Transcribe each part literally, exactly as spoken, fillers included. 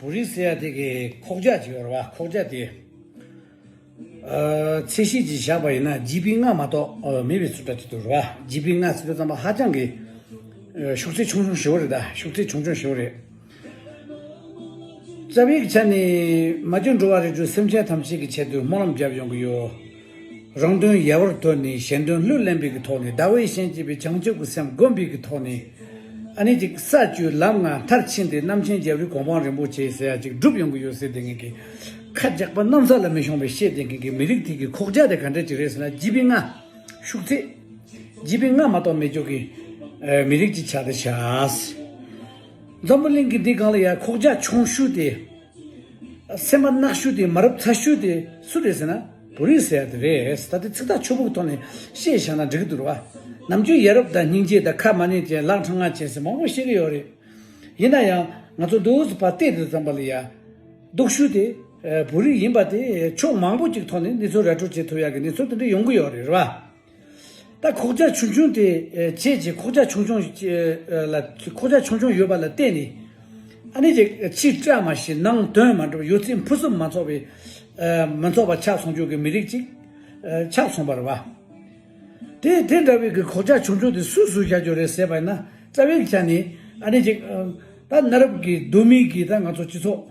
བོད་རིགས་ཟེར་ཡ་དེ་གི་ཁོག་རྒྱ་ཅིག་ཡོད་རེད་བ། ཁོག་རྒྱ་དེ། ཨ། ཚད་གཞི་ཅིག་བཞག་པ་ཡིན་ན་ཇི་པི་ལྔ་མ་གཏོགས་ཨ་མེད་པའི་ཚུལ་འདྲ་ཅིག་འདུག་རེད་བ། ཇི་པི་ལྔ་ཟེར་དུས་ཙམ་པ་ཧ་ཅང་གི་ཨ་ཤུགས་ཚད་ཆུང་ཆུང་ཞེ་པོ་རེད། ད་ཤུགས་ཚད་ཆུང་ཆུང་ཞེ་པོ་རེད། རྩ་བའི་ཆ་ནས་མ་གྱུར་འགྲོ་བ་རིགས་དྲུག་སེམས་ཅན་ཐམས་ཅད་ཀྱི་ཆེད་དུ་སྨོན་ལམ་བརྒྱབ་ཡོང་གི་ཡོད། རང་དོན་ཡལ་བར་དོར་ནས་གཞན་དོན་བློས་ལེན་པའི་གི་ཐོག་ནས། ཟླ་བའི་ཤན་འབྱེད་པའི་བྱང་ཆུབ་ཀྱི་སེམས་བསྒོམ་པའི་གི་ཐོག་ནས། ཨ་ནི་ཅིག་ས་བཅུའི་ལམ་ལྔ་མཐར་ཕྱིན་ཏེ། རྣམ་མཁྱེན་རྒྱལ་བའི་གོ་འཕང་རིན་པོ་ཆེ་ཟེར་ཡ་ཅིག་སྒྲུབ་ཡོང་གི་ཡོད་ཟེར་བསྡད་མཁན་གྱི། ཁ་རྒྱག་པ་གནམ་ས་ལ་མི་ཤོང་བའི་བཤད་བསྡད་མཁན་གྱི་མི་རིགས་དེ་གི་ཁོག་རྒྱ་དེ་ག་འདྲ་ཅིག་རེད་ཟེར་ན། ཇི་པི་ལྔ། ཤུགས་ཚད་ཇི་པི་ལྔ་མ་གཏོགས་མེད་ཅོག་གི་ཨ་མི་རིགས་ཅིག་ཆགས་ཏེ་ཤག། འཛམ་བུ་གླིང་གི་འདི་སྒང་ལ་ཡ་ཁོག་རྒྱ་ཆུང་ཤོས་དེ། སེམས་པ་གནག་ཤོས་དེ། མ་རབས་ཚ་ཤོས་དེ་སུ་རེད་ཟེར་ན། བོད་རིགས་ཟེར་ཡ་དེ་རེད། ད་དེ་ཚིག་ཐག་ཆོད་པོ་གི་ཐོག་ནས་བཤད་བཞག་ན་འགྲིག་གི་འདུག་རེད་བ། ནམ་རྒྱུན་ཡ་རབས་དང་སྙིང་རྗེ་དང་ཁ་མ་ཉན་ཅན་ལག་ཁྲ་ང་ཅན་ཟེར་མང་པོ་བཤད་ཀྱི་ཡོད་རེད། ཡིན་ན་ཡང་ང་ཚོ་འདུག་སེ་ཕར་བལྟས་དུས་ཙམ་པ་ལ་ཡ། སྡུག་ཤོས་དེ་ཨ་བོད་རིགས་ཡིན་པ་དེ་ཕྱོགས་མང་པོ་ཅིག་ཐོག་ནས་གནས་ཚུལ་ར་སྤྲོད་བྱེད་ཐུབ་ཡག་གི་གནས་ཚུལ་དེ་འདྲ་ཡོང་གི་ཡོད་རེད། རེད་བ། ད་ཁོག་རྒྱ་ཆུང་ཆུང་དེ་ཨ་བྱས་བྱས། ཁོག་རྒྱ་ཆུང་ཆུང་ཨ་ལ། ཁོག་རྒྱ་ཆུང་ཆུང་ཡོད་པ་ལ་བརྟེན་ནས། ཨ་ནི་ཅིག་ཕྱིའི་སྐྲ་མ་ཤད། ནང་དོན་མ་འགྲུབ། ཡོད་ཚད་ཕུན་སུམ་མ་ཚོགས་པའི་ཨ་མི་ཚོགས་པ་ཆགས་སོང་ཅོག་གི་མི་རིགས་ཅིག་ཨ་ཆགས་སོང་བ་རེད་བ། དེ་དེ་འདྲ་བའི་གི་ཁོག་རྒྱ་ཆུང་ཆུང་དེ་སུས་བཟོས་བཞག་རྒྱུ་རེད་ཟེར་བ་ཡིན་ན། རྩ་བའི་ཆ་ནས་ཨ་ནི་ཅིག་ཨ་ད་གནའ་རབས་ཀྱི་གདོད་མའི་གི་ད་ང་ཚོ་སྤྱི་ཚོགས།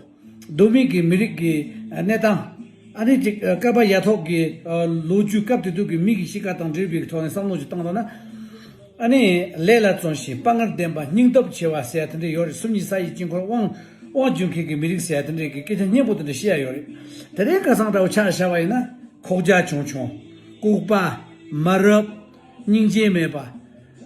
གདོད་མའི་གི་མི་རིགས་ཀྱི་གནས་སྟངས། ཨ་ནི་ཅིག་ཀ་པ་ཡ་ཐོག་གི་ལོ་རྒྱུས། སྐབས་དེ་དུས་ཀྱི་མི་གི་གཤིས་ཀ་དང་འབྲེལ་བའི་ཐོག་ནས་བསམ་བློ་ཅིག་བཏང་ཐུབ་ན། ཨ་ནི་ལས་ལ་བརྩོན་ཞིང་དཔའ་ངར་ལྡན་པ། སྙིང་སྟོབས་ཆེ་བ་ཟེར་ཡ་དེ་འདྲ་ཡོད་རེད། སུམ་གཉིས་ས་ཡི་དཀྱིལ་འཁོར་དབང་དབང་སྒྱུར་མཁན་གྱི་མི་རིགས་ཟེར་ཡ་དེ་འདྲའི་གི་སྐད་ཆ་སྙན་པོ་དེ་འདྲ་བཤད་ཡ་ཡོད་རེད། དེ་རིང་ཁ་སང་འདྲ་བོ་ཆ་བཞག་པ་ཡིན་ན། ཁོག་རྒྱ་ཆུང་ཆུང་། ལྐུགས་པ། མ་རབས། སྙིང་རྗེ་མེད་པ།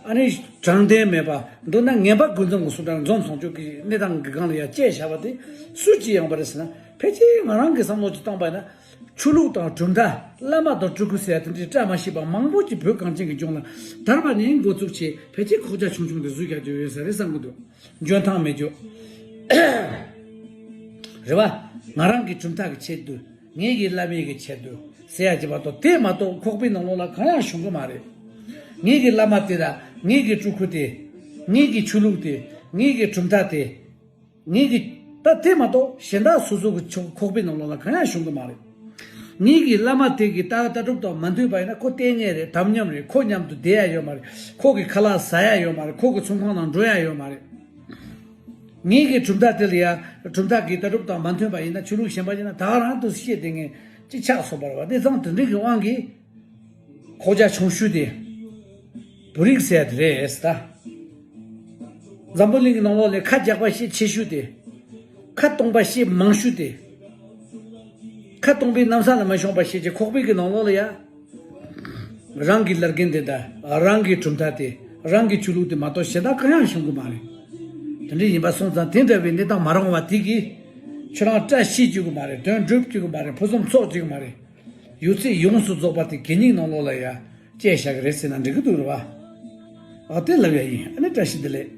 ཨ་ནི་དྲང་བདེན་མེད་པ། མདོར་ན་ངན་པ་ཀུན་འཛོམས་ཀྱི་སུ་འདྲ་འཛོམས་སོང་ཅོག་གི་གནས་སྟངས་ཀྱི་སྒང་ལ་ཡ་བཅད་བཞག་པ་དེ་སུས་བྱས་ཡོང་བ་རེད་ཟེར་ན། ཕལ་ཆེར་ང་རང་གི་བསམ་བློ་ཅིག་བཏང་པ་ཡིན་ན། ཆོས་ལུགས་དང་གྲུབ་མཐའ། བླ་མ་དང་སྤྲུལ་སྐུ་ཟེར་ཡ་དེ་འདྲའི་བཀྲ་མ་ཤིས་པ་མང་པོ་ཅིག་བོད་གངས་ཅན་གྱི་ལྗོངས་ལ་དར་བ་ནས་འགོ་བཙུགས་བྱས། ཕལ་ཆེར་ཁོག་རྒྱ་ཆུང་ཆུང་དེ་བཟོས་རྒྱག་རྒྱུ་ཡོད་ས་རེད་བསམ་གྱི་འདུག། འཇོན་ཐང་མེད་རྒྱུ། རེད་བ། ང་རང་གི་གྲུབ་མཐའ་གི་ཆེད་དུ། ངེད་ཀྱི་བླ་མའི་གི་ཆེད་དུ་ཟེར་ཡ་ཅིག་མ་གཏོགས། དེ་མ་གཏོགས་ཁོག་པའི་ནང་ལོགས་ལ་གང་ཡང་ཤོང་གི་མ་རེད། ངེད་ཀྱི་བླ་མ་དེ་དང་། ངེད་ཀྱི་སྤྲུལ་སྐུ་དེ། ངེད་ཀྱི་ཆོས་ལུགས་དེ། ངེད་ཀྱི་གྲུབ་མཐའ་དེ། ངེད་ཀྱི་ད་དེ་མ་གཏོགས་གཞན་དག་སོ་སོ་གི་ཆོ་ཁོག་པའི་ནང་ལོགས་ལ་གང་ཡང་ཤོང་གི་མ་རེད། ངེད་ཀྱི་བླ་མ་དེ་གི་ལྟ་ལྟ་གྲུབ་དང་མ་མཐུན་པ་ཡིན་ན། ཁོ་ལྟས་ངན་རེད། དམ་ཉམས་རེད། ཁོ་མཉམ་དུ་བསྡད་ཡ་ཡོད་མ་རེད། ཁོ་གི་ཁ་ལག་ཟ་ཡ་ཡོད་མ་རེད། ཁོ་གི་ཚོང་ཁང་ནང་འགྲོ་ཡ་ཡོད་མ་རེད། ངེད་ཀྱི་གྲུབ་མཐའ་དེ་ལ་ཡ། གྲུབ་མཐའ་གི་ལྟ་གྲུབ་དང་མ་མཐུན་པ་ཡིན་ན། ཆོས་ལུགས་གཞན་པ་ཡིན་ན་ད་ག་རང་དུ་བཤད་དེ་ངས་ཅིག་ཆགས་སོང་བ་རེད་བ། དེ་ཙང་དེ་འདྲའི་གི་དབང་གིས་ཁོག་རྒྱ་ཆུང་ཤོས་དེ་བོད་རིགས་ཟེར་ཡ་དེ་རེད་ད། འཛམ་བུ་གླིང་གི་ནང་ལོགས་ལ་ཁ་རྒྱག་པ་ཤས་ཆེ་ཤོས་དེ། ཁ་སྟོང་པ་ཤས་མང་ཤོས་དེ། ཁ་སྟོང་པའི་གནམ་ས་ལ་མ་ཤོང་པ་ཤས་ཀྱི་ཁོག་པའི་གི་ནང་ལོགས་ལ་ཡ། རང་གི་ལར་རྒན་དེ་དང་། རང་གི་གྲུབ་མཐའ་དེ། རང་གི་ཆོས་ལུགས་དེ་མ་གཏོགས་གཞན་དག་གང་ཡང་ཤོང་གི་མ་རེད། དེ་འདྲ་ཡིན་པ་སོང་ཙང་། དེ་འདྲ་བའི་གནས་སྟངས་མ་རུང་བ་དེ་གིས་ཁྱོད་རང་བཀྲ་ཤིས་བཅུག་གི་མ་རེད། དོན་འགྲུབ་བཅུག་གི་མ་རེད། ཕུན་སུམ་ཚོགས་བཅུག་གི་མ་རེད། ཡོད་ཚད་ཡོངས་སུ་རྫོགས་པ་དེ་གད་སྙིགས་ནང་ལོགས་ལ་ཡ་བཅད་བཞག་གི་རེད་ཟེར་ན་འགྲིག་གི་འདུག་རེད་བ། ཨ། དེ་ལབ་ཡ་ཡིན། ཨ་ནི་བཀྲ་ཤིས་བདེ་ལེགས།